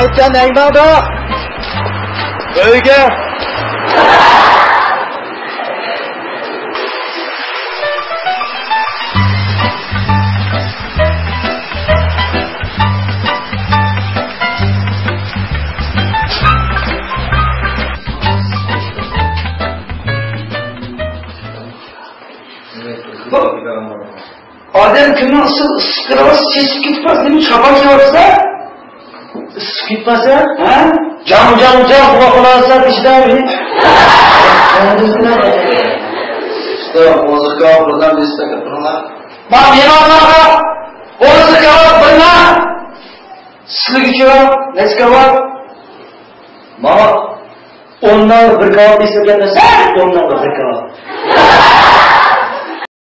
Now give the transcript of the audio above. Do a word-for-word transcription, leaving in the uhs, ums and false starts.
ئۆتكەن ھەيماڭدا ئۆيگە. ئادەم كۈننىڭ ئىسسىق، ئىسسىق كىرىۋاتسا، چېچىپ كېتىپ قالسا، نېمە چاپان كىيىۋاتسا، ئىسسىق كېتىپ قالسا، ھە؟ جاڭ، جاڭ، جاڭ، قۇلاق قىلىۋاتسا، بېشىدا بىر. ئۇستا، مۇزىكا بىردەم دېسە، تەكلىپ قىلىڭلار. ما مېھمانلارغا مۇزىكا بىرنە. سىزگىچە نەچچە كاۋاپ؟ ماڭا ئون نان بىر كاۋاپ دېسە ئەمەس، ئون نانغا بىر كاۋاپ.